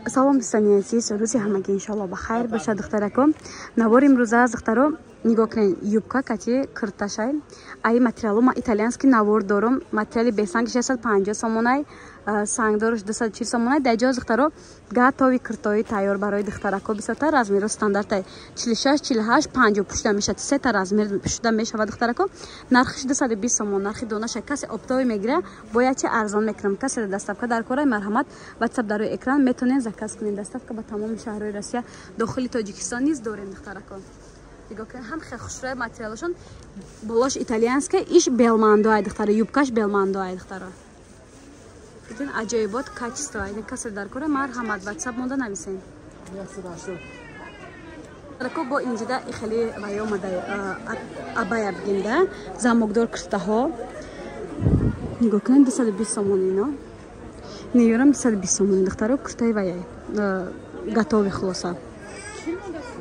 Салом, дӯстони азиз, рӯзи ҳамагӣ иншоалло ба хайр бошад. Духтарако, навори имрӯза аз духтаро нигоҳ кунед: юбка кати кирташай. Ай материалу ма итальянский навор дорум. Материали бесанг 650 сомонай, сангдорш 240 сомонай. Дар ҷо, духтаро, готовый киртои тайёр барои духтарако. Бисёртар размеру стандартай 46, 48, 50 пӯшида мешавад, сета размер пӯшида мешавад. Духтарако, нархиш 220 сомон, нархи донаша. Касе оптовый мегира, бояд чи арзон мекунам. Касе доставка дар кора, марҳамат, Ватсап дар рӯи экран, метонед заказ кунед. Доставка ба тамоми шаҳрҳои Россия, дохили Тоҷикистон низ дорем. Духтарако, нигоҳ кунед, ҳам хеле хушрӯя материалашон. Болош итальянская, иш белмандо ай, духтаро, юбкаш белмандо ай. Духтаро, дидин, аҷоибот качество ай. Касе дар кора, марҳамат, Ватсап монда нависен. Духтарако, бо инҷида хеле вай омада, абая бигинда, замокдор киртаҳо. Нигоҳ кунед, 220 сомон ино, неёрам 220 сомон. Духтаро, киртаи ваяй готовый. Хулоса,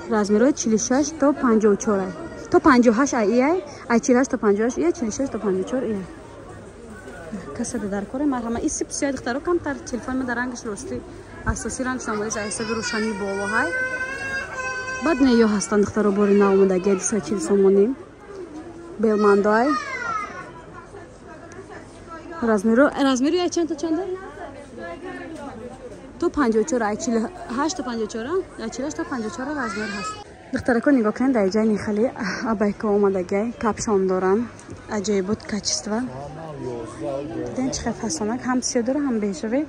размерҳои 46 то 54 ай, то 58 ай, ияй ай 48 то 58 ия, 46 то 54 ия. Касада дар коре, марҳама. И сипсия, духтаро, камтар телефон ма дар рангаш рости асосӣ рангш намоиз, ҳисоби рӯшании боло ҳай. Баъд неё ҳастанд, духтаро, бори наомадагия, 240 сомонӣ, белмандоай. Размеру ай чанд то чанда? То 54 ай, 48 то 54, ай 48 то 54 размер ҳаст. Духтарако, нигоҳ кунед, дар ҷайни хеле абайка омадагиай, капшон дорам, аҷоибот качество. Диден, чӣ хел фасонак, ҳам сиё дора, ҳам бежевый.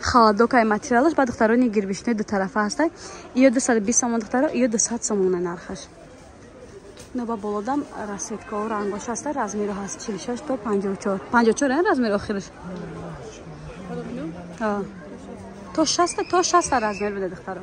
Холодокай материалаш. Ба духтарони гирбишнои дутарафа ҳастай. Иё 220 сомон, духтаро, иё 200 сомона нархаш. Ноба болодам расцветкао, рангош ҳаста. Размеру ҳаст 46 то 54, 54 размер охираш то 60, то 60 размер буде, духтаро.